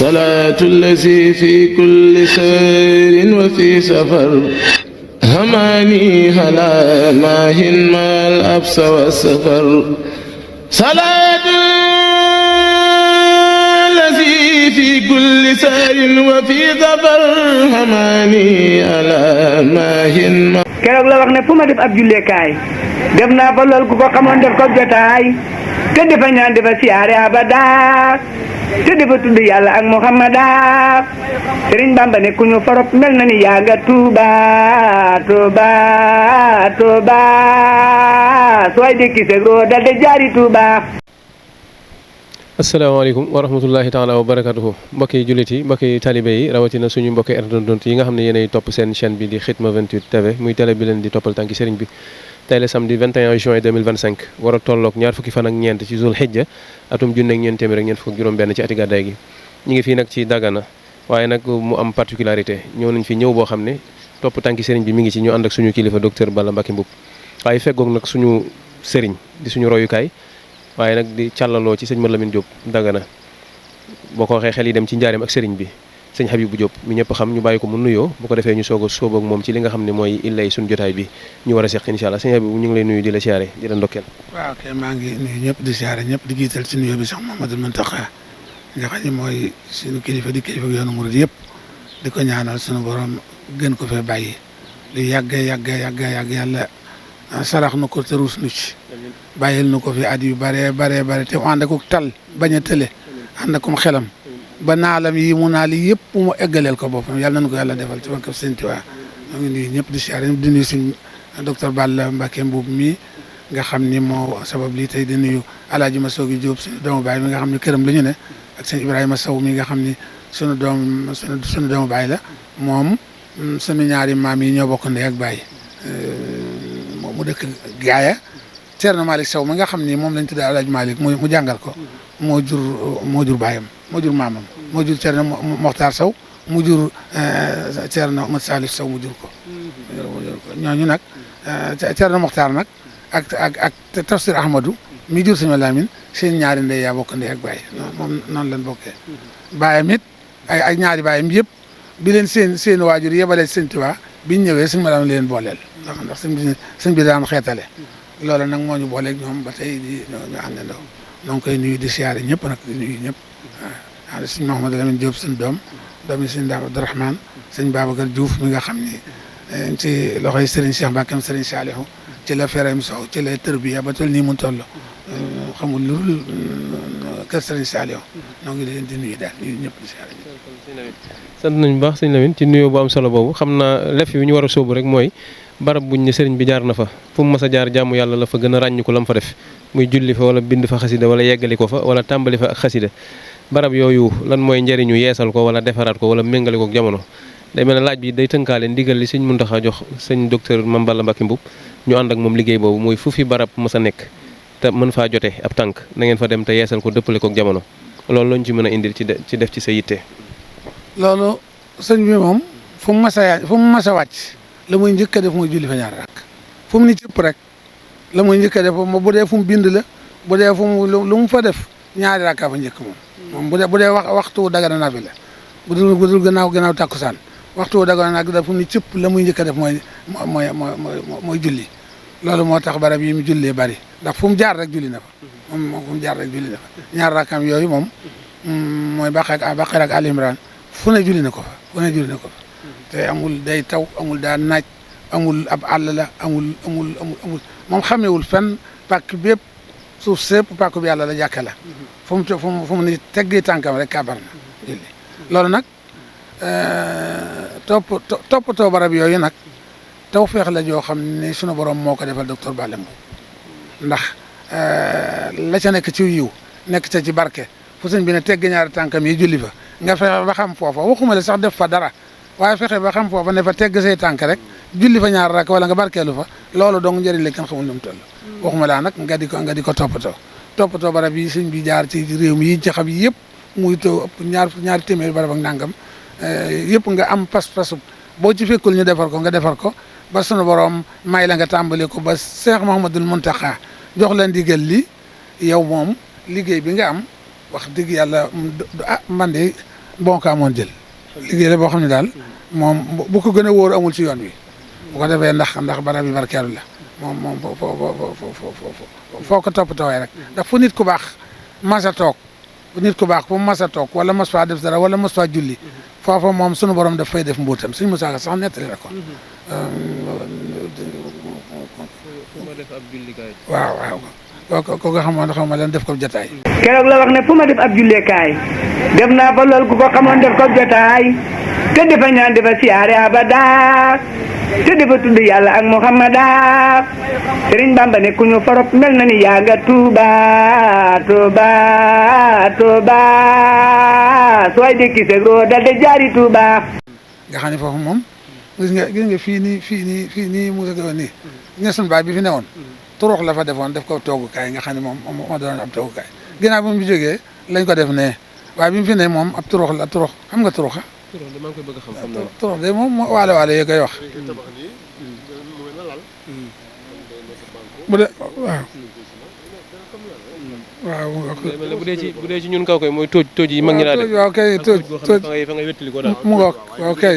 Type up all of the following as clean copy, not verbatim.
صلاة الذي في كل سير وفي سفر هماني هلا ماهن ما الأبس والسفر صلاة الذي في كل سير وفي سفر هماني هلا ماهن ما keroog la wax ne fu ma def ab julleekaay def naa fa lool ku ko xamoon def ko jotaay te defa ñaan defa siyaare abada te defa tudd yàlla ak Muhammada Sëriñ Bamba ne ku ñu farop mel na ni yaa nga Tuuba Tuuba Tuuba sooy dëkki segro dal de jaari Tuuba. asalaamaaleykum wa rahmatullahi taala wa barakatuhu mbokki jullit yi mbokki talibé yi rawatina suñu mbokki internautes yi nga xam ne yéenay topp seen chaîne bi di Khidma 28 TV muy télé bi leen di toppal tànki sëriñ bi tey la samedi 21 juin 2025 war a tolloog ñaar fukki fan ak ñeent ci Zul Hijja atum junne ak ñeent téeméer ak ñeent fukk juróom benn ci ati gàddaay gi ñu ngi fii nag ci Dagana waaye nag mu am particularité ñëw nañ fi ñëw boo xam ne topp tànki sëriñ bi mi ngi ci ñu ànd ak suñu kilifa docteur Balla Mbacké Mboup waaye feggoog nag suñu sëriñ di suñu royukaay waaye nag di càllaloo ci sëñ Mad Lamin Diop Dagana boo ko waxee xel yi dem ci njaareem ak sëriñ bi sëñ Habibou Diop mi ñëpp xam ñu bàyyi ko mu nuyoo bu ko defee ñu soog a sóob ak moom ci li nga xam ne mooy illay suñu jotaay bi ñu war a seq incha allah sëñ Habibou ñu ngi lay nuyu di la siyaare di la ndokkeel. waaw kay maa ngi nuyu ñëpp di siyaare ñëpp di jiital ci nuyoo bi sax Mouhamadoul Mountakha nga xam ne mooy suñu kilifa di kilifa yoonu murid yëpp di ko ñaanal suñu borom gën ko fee bàyyi li yàgg yàlla sarax nu ko te ruus nu ci bàyyil nu ko fi at yu bare te mu ànd ak tal bañ a tële ànd akum xelam ba naalam yi mu naal yëpp mu eggaleel ko boppam yàlla nañu ko yàlla defal ci barke Sëñ Tuubaa ñoo ngi nuyu ñëpp di siyaare di nuyu suñ docteur Balla Mbacké Mboup mi nga xam ni moo sabab lii tey di nuyu Alaaji Masoogi Diop suñu doomu baay mi nga xam ne këram la ñu ne ak sëñ Ibrahima Sow mi nga xam ni suñu doomu baay la moom suñu ñaari maam yi ñoo bokk ndey ak baay mu dëkk gaaya Thierno Malick Sow mi nga xam ni moom lañ tuddee Alaaji Malick mu jàngal ko moo jur baayam moo jur maamam moo jur Thierno Mokhtar Sow mu jur Thierno Mat Salif Sow mu jur ko ñooñu nag Thierno Mokhtar nag ak Tafsir Ahmadou mi jur Sëñ Lamin seen ñaari ndey yaa bokk ndey ak baay moom noonu lañ bokkee baayam it ay ñaari baayam yëpp bi leen seen waajur yebalee Sëñ Tuubaa biñ ñëwee Sëñ Lamin leen booleel ndax sëñ bi daan xeetale loolu nag moo ñu booleeg ñoom ba tey ñu àndandoo ñoo ngi koy nuyu di siyaare ñëpp nag di nuyu ñëpp waaw sëñ Mouhamadou Lamine Diop suñu doomi sëñ Daam Abdourahmane sëñ Babacar Diouf mi nga xam ni ci loxoy Serigne Cheikh Mbacké Serigne Saliou ci la fereem sow ci la tërbiya ba toll nii mu toll xamul lu dul kër Serigne Saliou ñoo ngi leen di nuyu daal nuyu ñëpp di siyaare ñëpp. sant nañu baax sëñ Lamine ci nuyoo bu am solo boobu xam naa lef yi ñu war a sóobu rek mooy barab buñ ne sëriñ bi jaar na fa fu mu mas a jaar jàmm yàlla la fa gën a ràññu ko la mu fa def muy julli fa wala bind fa xasida wala yeggali ko fa wala tàmbali fa ak xasida barab yooyu lan mooy njëriñu yeesal ko wala defaraat ko wala méngale ko ak jamono day mel ne laaj bi day tënkaale ndigal li sëñ Muntaxa jox sëñ docteur Mame Balla Mbacké Mboup ñu ànd ak moom liggéey boobu muy fu fi barab mas a nekk te mën faa jote ab tànk na ngeen fa dem te yeesal ko dëppale ko ak jamono loolu lañ ci mën a indil ci def ci sa yitte. loolu sëñ bi moom fu mu mas a wàcc la muy njëkk a def mooy julli fa ñaar rakk fu mu ni cëpp rek la muy njëkk a def bu dee fu mu bind la bu dee fu mu lu mu fa def ñaari rakka fa njëkk moom bu dee waxtu Dagana nafi la bu dul gannaaw takkusaan waxtu Dagana nag fu mu ni cëpp la muy njëkk a def mooy julli loolu moo tax barab yi mu jullee bari ndax fu mu jaar rek julli na fa moom fu mu jaar rek julli na fa ñaar rakkam yooyu moom mooy Baqara ak Al Imran fu ne julli na ko fa te amul day taw amul daa naaj amul ab àll la amul moom xamewul fenn pàkk bépp suuf sépp pàkk bi yàlla la jàkke la fu mu ni teggee tànkam rek kabar na julli loolu nag toppatoo barab yooyu nag taw feex la joo xam ne sunu borom moo ko defal docteur Balla Mboup ndax la ca nekk ci yiw nekk ca ci barke fu sëñ bi ne tegg ñaari tànkam yi julli fa nga fexe ba xam foofa waxuma la sax def fa dara waaye fexe ba xam foofa ne fa tegg say tànk rek julli fa ñaar rak wala nga barkeelu fa loolu dong njëriñ la kenn xamul nu mu toll waxuma laa nag nga di ko toppatoo barab yi sëñ bi jaar ci réew mi yi ci xam yëpp muy taw ëpp ñaari téeméeri barab ak nangam yëpp nga am pas-pasu boo ci fekkul ñu defar ko nga defar ko ba sunu borom may la nga tàmbali ko ba Cheikh Mouhamadoul Mountakha jox la ndigal li yow moom liggéey bi nga am wax dëgg yàlla man de bon ko amoon jël liggéey la boo xam ne daal moom bu ko gën a wóor amul ci yoon wi bu ko defee ndax barab yi barkeelu la moom foo ko toppatooyee rek ndax fu nit ku baax masa toog nit ku baax fu masa toog wala mos faa def dara wala mos faa julli foofa moom sunu borom daf fay def mbuutam suñu musaaka sax nettali na ko waaw ko nga xamoon xaw ma leen def ko jotaay keroog la wax ne fu ma def ab julleekaay def naa fa lool ku ko xamoon def ko jotaay te defa ñaan defa siyaare abada te defa tudd yàlla ak muhammada Sëriñ Bamba ne ku ñu forop mel na ni yaa nga Tuuba Tuuba Tuuba sooy dëkki seg roo dal de jaari Tuuba nga xam ne foofu moom gis nga fii nii Moussa Gueye nii nga sun baay bi fi newoon turux la fa defoon def ko toogukaay nga xam ne moom moo doon ab toogukaay ginnaaw bi mu jógee lañ ko def ne waaye bi mu fi ne moom ab turux la turux xam nga turux turux de moom waale yee koy wax bu dee waaw bu dee ci ñun kaw koy mooy tooj yi mag ñi daa def waaw kay tooj fa ngay wettali ko daal mu ngoog waaw kay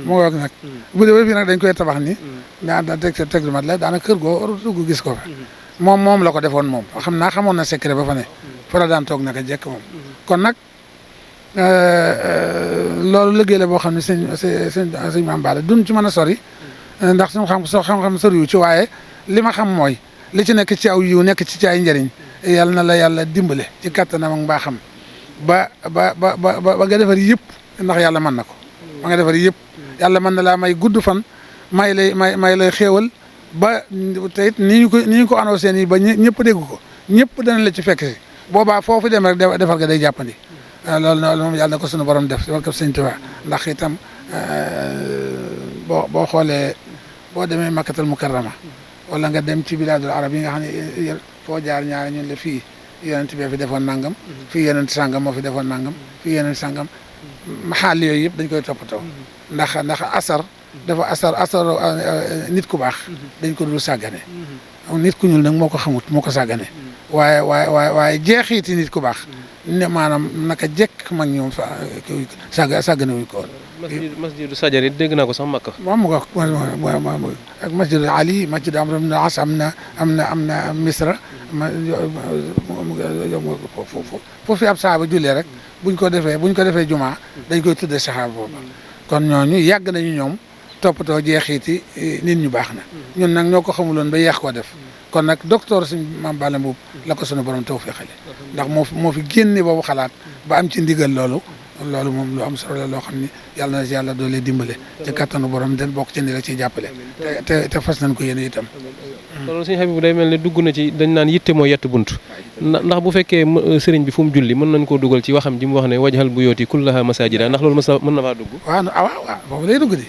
mu ngoog nag bu dee fii nag dañ koy tabax ni daa teg lu mat la daanaka kër goo dugg gis ko fa moom la ko defoon moom xamoon na secret ba fa ne fa la daan toog naka jekk moom kon nag loolu liggéey la boo xam ne sëñ Maam Balla duñ ci mën a sori ndax suñu xam-xam soriwu ci waaye li ma xam mooy li ci nekk ci aw yiw nekk ci ay njëriñ yàlla na la yàlla dimbale ci kattanam ak mbaaxam ba nga defar yëpp ndax yàlla mën na ko ba nga defar yëpp yàlla mën na laa may gudd fan may lay xéewal ba te it ni ñu ko annoncé nii ba ñëpp dégg ko ñëpp dana la ci fekk si boobaa foofu dem rek defar ga day jàppandi loolu moom yàlla na ko sunu borom def si barke Sëñ Tuubaa ndax itam boo xoolee boo demee Makkatal Mukarrama wala nga dem ci bilaadul arab yi nga xam ne foo jaar ñaari ñun la fii yonent bi fi defoon nangam fii yonent sàngam moo fi defoon nangam fii yonent sàngam xaal yooyu yëpp dañ koy toppatoo ndax asar nit ku baax dañ ko dul sàggane nit ku ñuul nag moo ko xamut moo ko sàggane waaye jeexiiti nit ku baax ne maanaam naka jekk mag ñoom sàggane wuñ ko woon masjidu Sajari dégg naa ko sax Makka moom mu ko ak masjidu Ali masjidu Amr ibn As am na Misra foofu ab saaba jullee rek buñ ko defee jumaa dañ koy tuddee saxaaba boobu kon ñooñu yàgg nañu ñoom toppatoo jeexiiti nit ñu baax na ñun nag ñoo ko xamuloon ba yeex koo def kon nag docteur suñ Maam Balla Mbuub la ko sunu borom tawfeexale ndax moo fi génne boobu xalaat ba am ci ndigal loolu moom lu am solo la loo xam ni yàlla na si yàlla doole dimbale ci kattanu borom den bokk ci ni la ciy jàppale te fas nañ ko yéen itam loolu sëñ Habib day mel ne dugg na ci dañ naan yitte mooy yett bunt ndax bu fekkee sëriñ bi fu mu julli mën nañ koo dugal ci waxam ji mu wax ne wajhal bu yooti kullaha masajida ndax loolu mën na faa dugg waaw foofu lay dugg di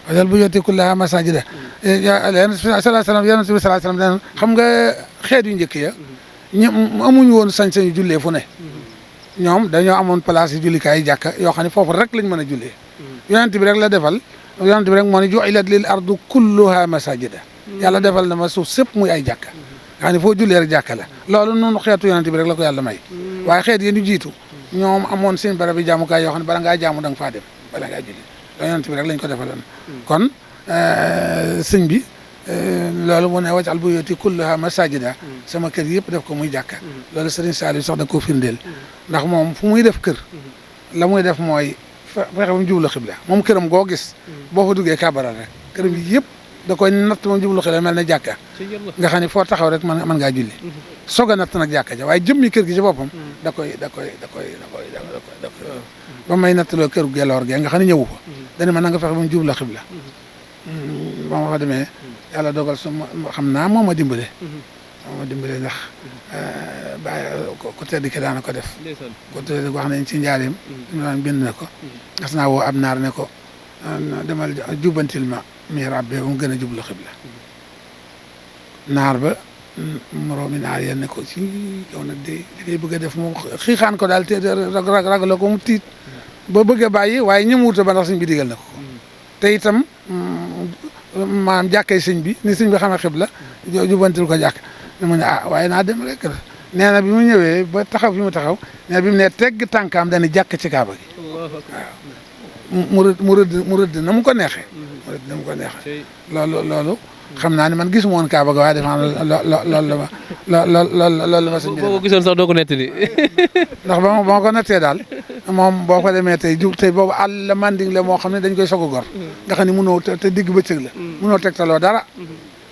wajhal bu yooti kullaha masajida yonent bi sallallahu alayhi wasallam xam nga xeet yu njëkk ya amuñu woon sañ-sañu jullee fu ne ñoom dañoo amoon place yi jullikaay yi jàkka yoo xam ne foofu rek lañ mën a jullee yonent bi rek la defal yonent bi rek moo ne ju'ilat lil ardu kulluha masajida yàlla defal na ma suuf sëpp muy ay jàkka nga xam ne foo jullee rek jàkka la loolu noonu xeetu yonent bi rek la ko yàlla may waaye xeet yi ñu jiitu ñoom amoon seen barab yi jaamukaay yoo xam ne bala ngaa jaamu da nga faa dem bala ngaa julli loolu yonent bi rek lañ ko defaloon kon sëñ bi loolu mu ne waj'al buyuti kullaha masajida sama kër yëpp def ko muy jàkka loolu Serigne Saliou sax da koo firndeel ndax moom fu muy def kër la muy def mooy fexe ba mu jublu xibla moom këram goo gis boo fa duggee kabaral rek këram yi yëpp da koy natt moom jublu xibla mel ne jàkka nga xam ne foo taxaw rek mën ngaa julli soog a natt nag jàkka ja waaye jëmmi kër gi ci boppam da koy ba may nattaloo këru geloor gee nga xam ne ñëwu fa dana ma na nga fexe ba mu jublu xibla ba ma fa demee yàlla dogal xam naa moo ma dimbale ndax ku tedd ki daana ko def ku tedd wax nañ ci njaareem daan bind na ko gas naa woo ab naar ne ko demal jubbantil ma mihrab bi mu gën a jublu xibla naar ba moroomi naar yéen ne ko ci yow nag de li ngay bëgg a def moom xiixaan ko daal te ragaloo ko mu tiit ba bëgg a bàyyi waaye ñëm wuta ba ndax sëñ bi digal na ko te itam maanaam jàkkay sëñ bi ni sëñ bi xamee xibla jubbantil ko jàkk ne mu ne waaye naa dem rek nee na bi mu ñëwee ba taxaw fi mu taxaw nee na bi mu ne tegg tànkaam dana jàkk ci kaaba gi mu rëdd na mu ko neexee mu rëdd na mu ko neexee loolu xam naa ne man gisuma woon Kaaba ga waaye defe naa loolu la ma sëñ bi boo ko gisoon sax doo ko nettali ndax ba ma ko nattee daal moom boo ko demee tey boobu àll la manding la moo xam ne dañ koy soog a gor nga xam ne mënoo te digg bëccëg la mënoo tegtaloo dara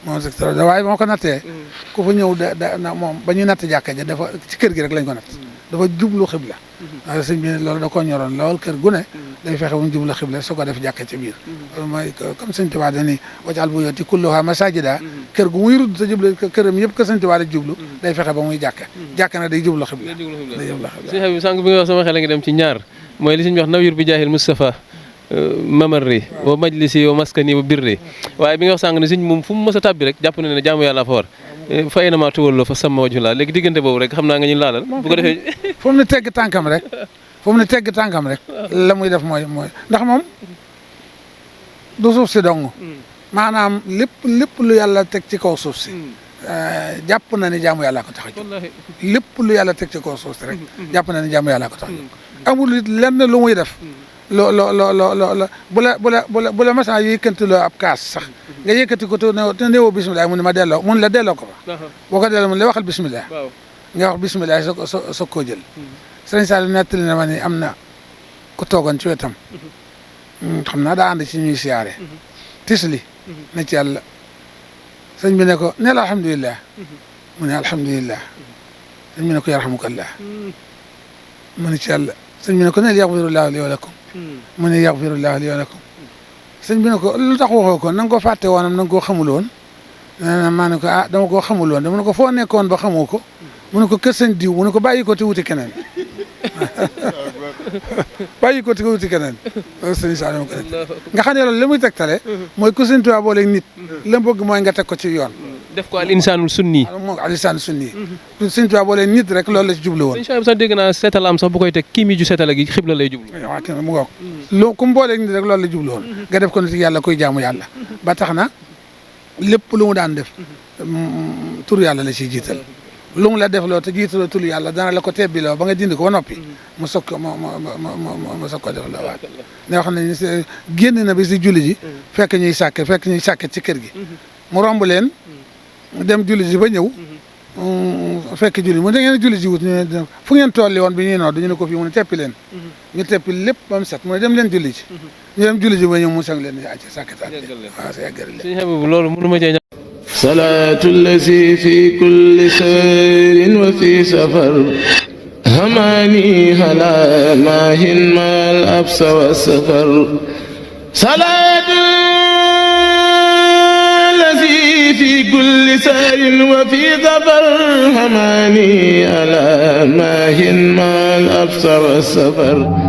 waaye moo ko nattee ku fa ñëw da moom ba ñuy natt jàkka ja dafa ci kër gi rek lañ ko natt dafa jublu xibla waaye sëñ bi loolu da koo ñoroon lool kër gu ne day fexe mu jublu xibla su ko def jàkka ci biir loolu mooy comme sëñ Tuubaa dañuy wajal buyuuti kulluhaa masaajida kër gu muy rudd te jublu këram yëpp que sëñ Tuubaa da jublu day fexe ba muy jàkka na day jublu xibla sëñ Habib sànq bi nga wax sama xel a ngi dem ci ñaar mooy li suñu wax nawir bi jaahil Mustafa mamarri wa majlisi wa maskani wa birri waaye bi nga wax sànq ne sëñ moom fu mu mës a tàbbi rek jàpp na ne jaamu yàlla fa war fay na maa tuwalloo fa sama waju laa léegi diggante boobu rek xam naa nga ñu laalal bu ko defee fu mu ne tegg tànkam rek la muy def mooy ndax moom du suuf si dong maanaam lépp lu yàlla teg ci kaw suuf si jàpp na ne jaamu yàlla ko tax a jóg lépp lu yàlla teg ci kaw suuf si rek jàpp na ne jaamu yàlla ko tax a jóg amul it lenn lu muy def loo bu la masan yëkkantiloo ab kaas sax nga yëkkati ko te néewoo bisimilah mun la delloo ko fa boo ko delloo mun la waxal bisimilah nga wax bisimilah soo koo jël sëriñ Saliou nettali na ma ni am na ku toogoon ci wetam xam naa daa ànd ci ñuy siyaare tisli na ci yàlla sëñ bi ne ko neel alhamdulilah mu ne alhamdulilah sëñ bi ne ko yarhamukallah mu ne ci yàlla sëñ bi ne ko neel yaxfirullahu li wa lakum mu ne yaxfirullahu li wa lakum sëñ bi ne ko lu tax waxoo ko na nga ko fàtte woonam na nga koo xamul woon maa ne ko dama koo xamul woon dama ne ko foo nekkoon ba xamoo ko mu ne ko kër sëñ diw mu ne ko bàyyi ko te wuti keneen bàyyi ko te wuti keneen sëñ Saliou ko nga xam ne loolu li muy tegtale mooy ku sëñ Tuubaa booleeg nit la bëgg mooy nga teg ko ci yoon def ko al insaanul sunni moom al insaanul sunni sëñ Tuubaa booleeg nit rek loolu la ci jublu woon sëñ sax dégg naa seetal am sax bu koy teg kii mi ju seetala gi xibla lay jublu waaw kenn mu ngoog loo ku mu booleeg nit rek loolu la jublu woon nga def ko nit yàlla koy jaamu yàlla ba tax na lépp lu mu daan def tur yàlla la ciy jiital lu mu la def loo te jiitaloo tul yàlla dana la ko tebbiloo ba nga dindi ko ba noppi mu soog ko mu soog ko def loo waat ne wax nañ génn na bi si julli ji fekk ñuy sàkke ci kër gi mu romb leen dem julli ji ba ñëw fekk julli mu da ngeen julli ji wut ñu ne fu ngeen tolli woon bi ñuy noor dañu ne ko fii mu ne teppi leen ñu teppi lépp ba mu set mu ne dem leen julli ji ñu dem julli ji ba ñëw mu sang leen acc sàkke waaw sa yàggari leen loolu mënu ma cee صلاة الذي في كل سير وفي سفر هماني هلا ماهن ما الأبس والسفر صلاة الذي في كل سير وفي سفر هماني هلا ماهن ما الأبس والسفر